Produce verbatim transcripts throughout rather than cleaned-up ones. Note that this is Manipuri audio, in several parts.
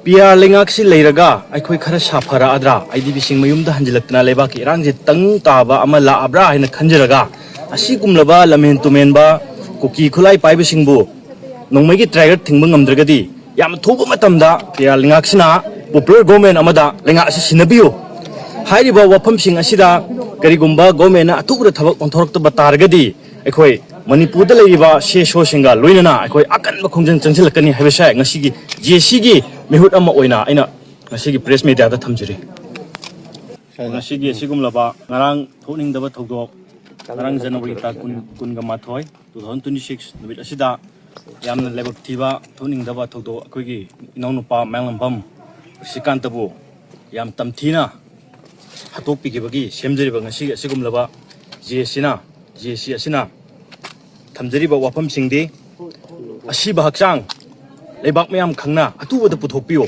ꯄꯤ ꯑꯥꯔ ꯂꯩꯉꯥꯛꯁꯤ ꯂꯩꯔꯒ ꯑꯩꯈꯣꯏ ꯈꯔ ꯁꯥꯐꯔꯛꯑꯗ꯭ꯔꯥ, ꯑꯥꯏ ꯗꯤ ꯕꯤꯁꯤꯡ ꯃꯌꯨꯝꯗ ꯍꯟꯖꯤꯜꯂꯛꯇꯅ ꯂꯩꯕꯥꯛꯀꯤ ꯏꯔꯥꯡꯁꯦ ꯇꯪ ꯇꯥꯕ ꯑꯃ ꯂꯥꯛꯑꯕ꯭ꯔꯥ ꯍꯥꯏꯅ ꯈꯟꯖꯔꯒ, ꯑꯁꯤꯒꯨꯝꯂꯕ ꯂꯝꯍꯦꯟ ꯇꯨꯃꯦꯟꯕ ꯀꯨꯀꯤ ꯈꯨꯠꯂꯥꯏ ꯄꯥꯏꯕꯁꯤꯡꯕꯨ ꯅꯣꯡꯃꯩꯒꯤ ꯇ꯭ꯔꯥꯏꯒꯔ ꯊꯤꯡꯕ ꯉꯝꯗ꯭ꯔꯒꯗꯤ, ꯌꯥꯝ ꯊꯨꯕ ꯃꯇꯝꯗ ꯄꯤ ꯑꯥꯔ ꯂꯩꯉꯥꯛꯁꯤꯅ ꯄꯣꯄꯨꯂꯔ ꯒꯣꯔꯃꯦꯟ ꯑꯃꯗ ꯂꯩꯉꯥꯛ ꯑꯁꯤ ꯁꯤꯟꯅꯕꯤꯌꯨ꯫ ꯍꯥꯏꯔꯤꯕ ꯋꯥꯐꯝꯁꯤꯡ ꯑꯁꯤꯗ ꯀꯔꯤꯒꯨꯝꯕ ꯒꯣꯔꯃꯦꯟꯅ ꯑꯊꯨꯕꯗ ꯊꯕꯛ ꯑꯣꯟꯊꯣꯔꯛꯇꯕ ꯇꯥꯔꯒꯗꯤ, ꯑꯩꯈꯣꯏ ꯃꯅꯤꯄꯨꯔꯗ ꯂꯩꯔꯤꯕ ꯁꯤ ꯑꯦꯁ ꯑꯣꯁꯤꯡꯒ ꯂꯣꯏꯅꯅ ꯑꯩꯈꯣꯏ ꯑꯀꯟꯕ ꯈꯣꯡꯖꯪ ꯆꯪꯁꯤꯜꯂꯛꯀꯅꯤ ꯍꯥꯏꯕꯁꯦ ꯉꯁꯤꯒꯤ ꯖꯦ ꯑꯦ ꯁꯤꯒꯤ ꯃꯤꯍꯨꯠ ꯑꯃ ꯑꯣꯏꯅ ꯑꯩꯅ ꯉꯁꯤꯒꯤ ꯄ꯭ꯔꯦꯁ ꯃꯦꯗꯤꯌꯥꯗ ꯊꯝꯖꯔꯤ꯫ ꯉꯁꯤꯒꯤ ꯑꯁꯤꯒꯨꯝꯂꯕ ꯉꯔꯥꯡ ꯊꯣꯛꯅꯤꯡꯗꯕ ꯊꯧꯗꯣꯛ, ꯉꯔꯥꯡ ꯖꯅꯋꯥꯔꯤ ꯇꯥꯡ ꯀꯨꯟ, ꯀꯨꯟꯒ ꯃꯥꯊꯣꯏ, two thousand twenty six ꯅꯨꯃꯤꯠ ꯑꯁꯤꯗ ꯌꯥꯝꯅ ꯂꯥꯏꯕꯛ ꯊꯤꯕ, ꯊꯣꯛꯅꯤꯡꯗꯕ ꯊꯧꯗꯣꯛ, ꯑꯩꯈꯣꯏꯒꯤ ꯏꯅꯥꯎꯅꯨꯄꯥ ꯃꯌꯥꯡꯂꯝꯕꯝ ꯁ꯭ꯔꯤꯀꯥꯟꯇꯕꯨ ꯌꯥꯝ ꯇꯝꯊꯤꯅ ꯍꯥꯠꯇꯣꯛꯄꯤꯈꯤꯕꯒꯤ ꯁꯦꯝꯖꯔꯤꯕ ꯉꯁꯤ ꯑꯁꯤꯒꯨꯝꯂꯕ ꯖꯦ ꯑꯦ ꯁꯤꯅ, ꯖꯦ ꯑꯦ ꯁꯤ ꯑꯁꯤꯅ ꯊꯝꯖꯔꯤꯕ ꯋꯥꯐꯝꯁꯤꯡꯗꯤ: ꯑꯁꯤꯕ ꯍꯛꯆꯥꯡ ꯂꯩꯕꯥꯛ ꯃꯌꯥꯝ ꯈꯪꯅ ꯑꯊꯨꯕꯗ ꯄꯨꯊꯣꯛꯄꯤꯌꯨ꯫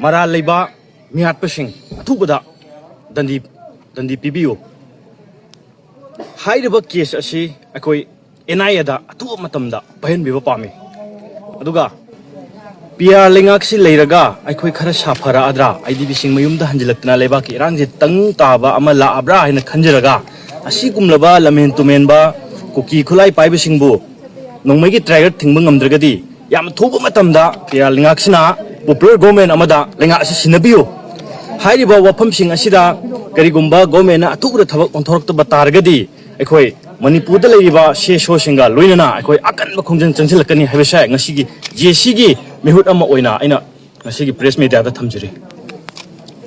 ꯃꯔꯥꯜ ꯂꯩꯕ ꯃꯤꯍꯥꯠꯄꯁꯤꯡ ꯑꯊꯨꯕꯗ ꯗꯟꯗꯤ, ꯗꯟꯗꯤ ꯄꯤꯕꯤꯌꯨ꯫ ꯍꯥꯏꯔꯤꯕ ꯀꯦꯁ ꯑꯁꯤ ꯑꯩꯈꯣꯏ ꯑꯦꯟ ꯑꯥꯏ ꯑꯦꯗ ꯑꯊꯨꯕ ꯃꯇꯝꯗ ꯄꯥꯏꯍꯟꯕꯤꯕ ꯄꯥꯝꯃꯤ꯫ ꯑꯗꯨꯒ ꯄꯤ ꯑꯥꯔ ꯂꯩꯉꯥꯛꯁꯤ ꯂꯩꯔꯒ ꯑꯩꯈꯣꯏ ꯈꯔ ꯁꯥꯐꯔꯛꯑꯗ꯭ꯔꯥ, ꯑꯥꯏ ꯗꯤ ꯕꯤꯁꯤꯡ ꯃꯌꯨꯝꯗ ꯍꯟꯖꯤꯜꯂꯛꯇꯅ ꯂꯩꯕꯥꯛꯀꯤ ꯏꯔꯥꯡꯁꯦ ꯇꯪ ꯇꯥꯕ ꯑꯃ ꯂꯥꯛꯑꯕ꯭ꯔꯥ ꯍꯥꯏꯅ ꯈꯟꯖꯔꯒ, ꯑꯁꯤꯒꯨꯝꯂꯕ ꯂꯝꯍꯦꯟ ꯇꯨꯃꯦꯟꯕ ꯀꯨꯀꯤ ꯈꯨꯠꯂꯥꯏ ꯄꯥꯏꯕꯁꯤꯡꯕꯨ ꯅꯣꯡꯃꯩꯒꯤ ꯇ꯭ꯔꯥꯏꯒꯔ ꯊꯤꯡꯕ ꯉꯝꯗ꯭ꯔꯒꯗꯤ, ꯌꯥꯝ ꯊꯨꯕ ꯃꯇꯝꯗ ꯄꯤ ꯑꯥꯔ ꯂꯩꯉꯥꯛꯁꯤꯅ ꯄꯣꯄꯨꯂꯔ ꯒꯣꯔꯃꯦꯟ ꯑꯃꯗ ꯂꯩꯉꯥꯛ ꯑꯁꯤ ꯁꯤꯟꯅꯕꯤꯌꯨ꯫ ꯍꯥꯏꯔꯤꯕ ꯋꯥꯐꯝꯁꯤꯡ ꯑꯁꯤꯗ ꯀꯔꯤꯒꯨꯝꯕ ꯒꯣꯔꯃꯦꯟꯅ ꯑꯊꯨꯕꯗ ꯊꯕꯛ ꯑꯣꯟꯊꯣꯔꯛꯇꯕ ꯇꯥꯔꯒꯗꯤ, ꯑꯩꯈꯣꯏ ꯃꯅꯤꯄꯨꯔꯗ ꯂꯩꯔꯤꯕ ꯁꯤ ꯑꯦꯁ ꯑꯣꯁꯤꯡꯒ ꯂꯣꯏꯅꯅ ꯑꯩꯈꯣꯏ ꯑꯀꯟꯕ ꯈꯣꯡꯖꯪ ꯆꯪꯁꯤꯜꯂꯛꯀꯅꯤ ꯍꯥꯏꯕꯁꯦ ꯉꯁꯤꯒꯤ ꯖꯦ ꯑꯦ ꯁꯤꯒꯤ ꯃꯤꯍꯨꯠ ꯑꯃ ꯑꯣꯏꯅ ꯑꯩꯅ ꯉꯁꯤꯒꯤ ꯄ꯭ꯔꯦꯁ ꯃꯦꯗꯤꯌꯥꯗ ꯊꯝꯖꯔꯤ꯫